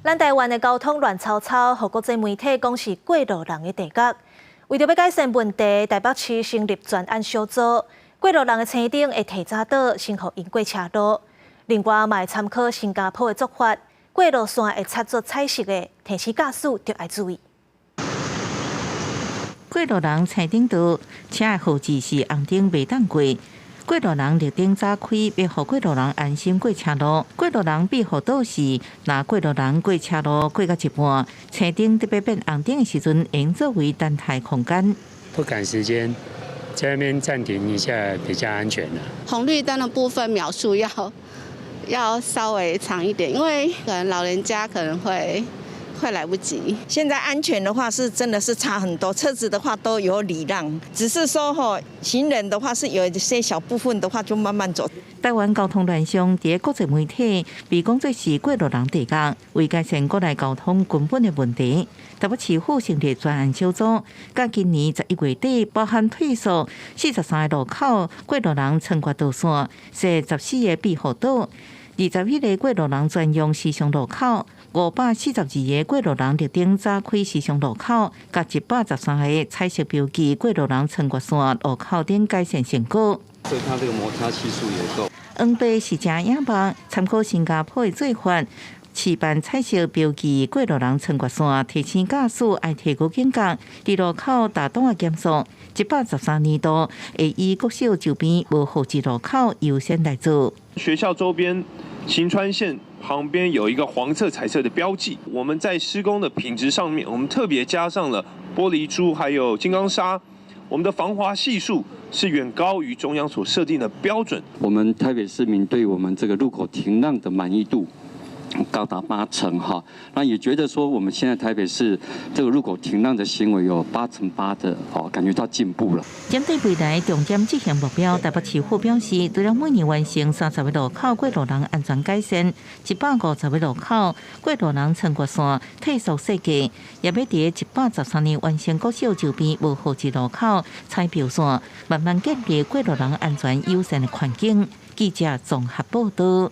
咱台灣的交通亂糟糟，予國際媒體講是過路人的地獄。為著欲改善問題，台北市成立專案小組，過路人的青燈會提早倒，先予𪜶過車路。另外，嘛會參考新加坡的做法，過路線會擦做彩色的，提醒駕駛著愛注意。過路人青燈道，車的號誌是紅燈袂當過。過路人綠燈早開，欲予過路人安心過車路。過路人庇護島是，若過路人過車路過到一半，青燈特別變紅燈的時陣，會作為等待空間。不趕時間，在那邊暫停一下比較安全啦。紅綠燈的部分描述要稍微長一點，因為可能老人家可能會來不及。現在安全的話是真的是差很多，車子的話都有禮讓，只是說吼行人的話是有一些小部分的話就慢慢走。台灣交通亂象，佇國際媒體被講做是過路人地獄，為改善國內交通根本的問題，台北市府成立專案小組，佮今年11月底，包含退縮43個路口過路人穿越道線，設14個庇護島，21個過路人專用時尚路口，542個過路人綠燈早開時尚路口，佮113個彩色標記過路人穿越線路口等改善成果。所以它這個摩擦係數也夠。黃白是誠野目，參考新加坡的做法，試辦彩色標記過路人穿越線，提醒駕駛愛提高警覺，佇路口踏擋仔減速。113年度會以國小周邊無號誌路口優先來做。學校周邊行穿線旁邊有一個黃色彩色的標記，我們在施工的品質上面，我們特別加上了玻璃珠，還有金剛砂，我們的防滑係數是遠高於中央所設定的標準。我們台北市民對我們這個路口停讓的滿意度高達8成哈，那也覺得說我們現在台北市這個路口停讓的行為有8.8成的哦，感覺到進步了。針對未來重點執行目標，台北市府表示，除了每年完成30個路口過路人安全改善，150個路口過路人穿越線退縮設計，也欲佇113年完成國小周邊無號誌路口彩標線，慢慢建立過路人安全友善的環境。記者綜合報道。